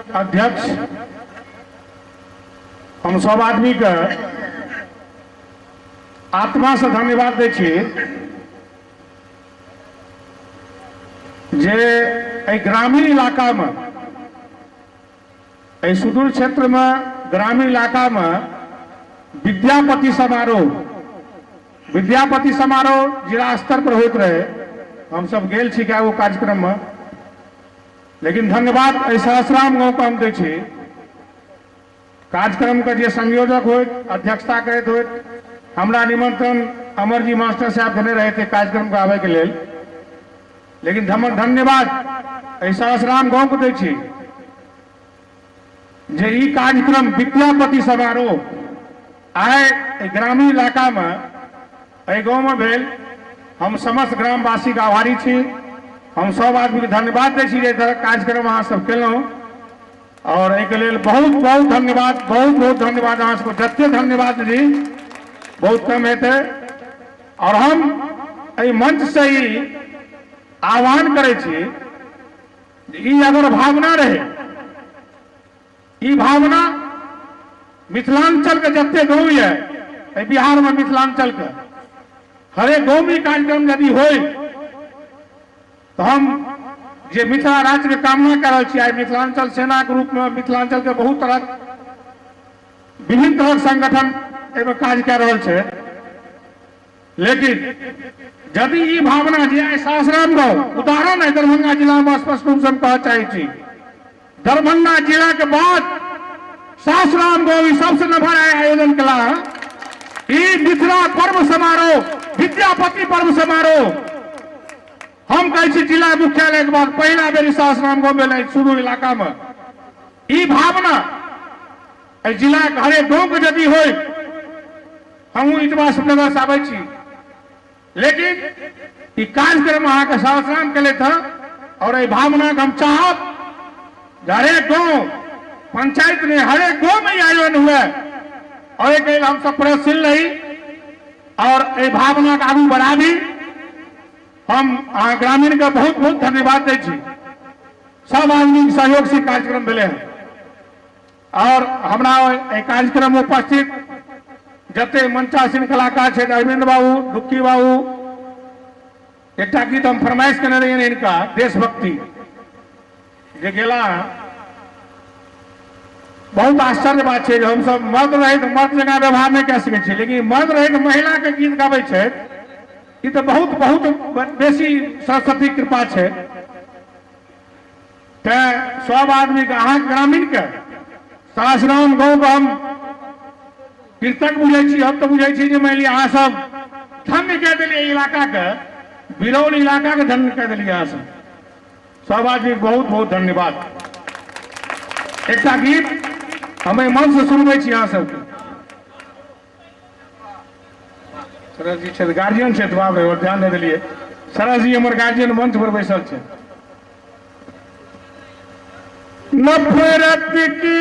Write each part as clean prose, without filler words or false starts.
अध्यक्ष हम सब आदमीके आत्मासँ धन्यवाद दै छी जे एहि ग्रामीण इलाकामे, एहि सुदूर क्षेत्रमे, ग्रामीण इलाकामे विद्यापति समारोह, विद्यापति समारोह जिला स्तर पर होइत रहे, हमसब गेल छी कए गो कार्यक्रममे। लेकिन धन्यवाद एहि सहस्राम गाँवके हम दै छी। कार्यक्रमके जे संयोजक होइत, अध्यक्षता करैत होइत, हमरा निमंत्रण अमरजी मास्टर साहब देने रहे कार्यक्रमके आबैके लेल। लेकिन हमर धन्यवाद एहि सहस्राम गाँवके दै छी जे ई कार्यक्रम विद्यापति समारोह आइ एहि ग्रामीण इलाकामे एहि गाँवमे भेल। हम समस्त ग्रामवासीके आभारी छी। हम सब आदमीके धन्यवाद दै छी जे एहि तरहक कार्यक्रम अहाँ सब केलहुँ और एहिके लेल बहुत बहुत धन्यवाद, बहुत बहुत धन्यवाद। अहाँ सबके जते धन्यवाद दी बहुत कम हेतै। और हम एहि मंच से ई आह्वान करै छी, ई अगर भावना रहे, ई भावना मिथिलांचल के जते गाँव यऽ एहि बिहार में, मिथिलांचल के हरेक गाँव में कार्यक्रम यदि होय तो हम जे मिथिला राज्य के कामना कर रहल छी, आइ मिथिलांचल सेना के रूप में मिथिलांचल के बहुत तरह विभिन्न तरह संगठन एहिमे काज कए रहल छै। लेकिन यदि ई भावना जे आइ सहस्राम गाँव उदाहरण है दरभंगा जिला में, स्पष्ट रूप से हम कहऽ चाहै छी, दरभंगा जिला के बाद सहस्राम गाँव ई सबसे नमहर आयोजन केला। ई मिथिला पर्व समारोह, विद्यापति पर्व समारोह, हम कहै छी जिला मुख्यालय के बाद पहिला बेर सहस्राम गाँव भेल सुदूर इलाका में। ई भावना एहि जिला के हरेक गाँव के यदि होय, हमहूँ इटवा सुनगर से आबै छी, लेकिन ई कार्यक्रम अहाँके सहस्राम केलथि हँ और एहि भावना के हम चाहब जे हरेक गाँव पंचायत में हरेक गाँव में ई आयोजन हुए और एहिके लेल हमसब प्रयत्नशील रही और एहि भावना के आगू बढ़ाबी। हम अहाँ ग्रामीण के बहुत बहुत धन्यवाद दै छी। सब आदमी के सहयोग से कार्यक्रम भेलै हँ और हमरा एहि कार्यक्रम में उपस्थित जते मंचासीन कलाकार छथि, अरविंद बाबू, डुक्की बाबू, एकटा गीत हम फरमाइश केने रहियनि हिनका, देशभक्ति जे गेला। बहुत आश्चर्य बात छै जे हमसब मर्द रहैत मर्द जकाँ व्यवहार नहि कए सकै छी, लेकिन मर्द रहैत महिला के गीत गाबै छथि, ई तऽ बहुत बहुत बेसी सरस्वती कृपा छै। तैं सब आदमीके, अहाँके ग्रामीणके, सहस्राम गाँवके हम कृतज्ञ बुझै छी। हम तऽ बुझै छी जे मानि लिअ अहाँ सब धन्य कए देलियै इलाकाके, बिरौल इलाकाके धन्य कए देलियै अहाँ सब। सब आदमीके बहुत बहुत धन्यवाद। एकटा गीत हम एहि मन से सुनबै छी अहाँ सबके। सरस जी छथि, गार्जियन छथि, बाप रे ध्यान नहि देलियै। सरस जी हमर गार्जियन मंच पर बैसल छथि। नफरत की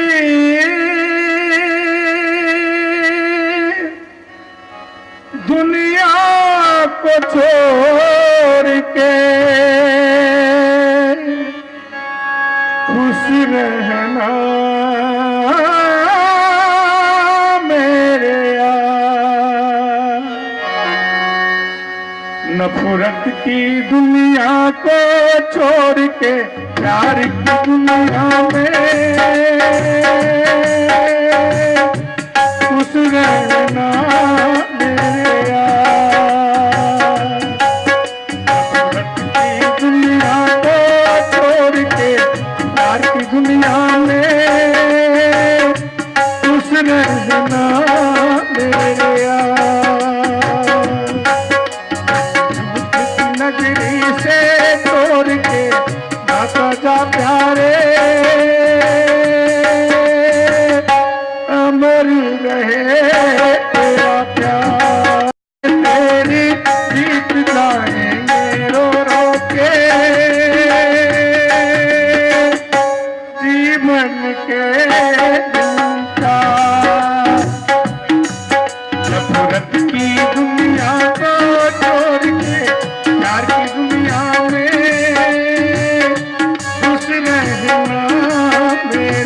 दुनिया को छोड़ के खुश रहना मेरे यार, नफरत की दुनिया को छोड़ के प्यार की दुनिया में खुश रहना मेरे यार। नफरत की दुनिया को छोड़ के प्यार की दुनिया में खुश रहना मेरे यार। नगरी से तोड़ के नाता जा प्यारे, अमर रहे तेरा प्यार। तेरी गीत गाएंगे रो रो के जीवन के दिन का। नफरत की दुनिया को छोड़ के प्यार की दुनिया में खुश रहना मेरे।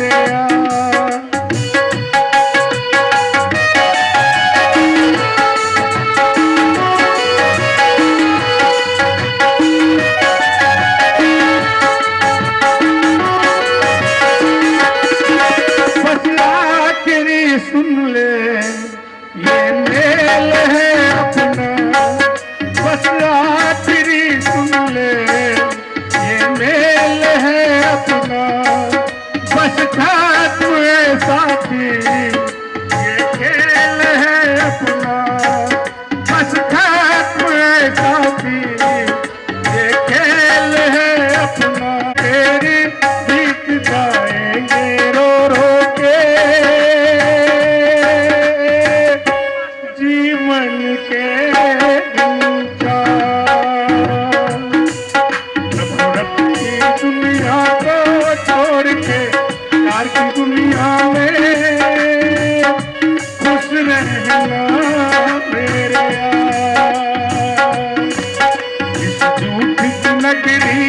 संसार की दुनिया में खुश रहना मेरे यार। इस झूठ की नगरी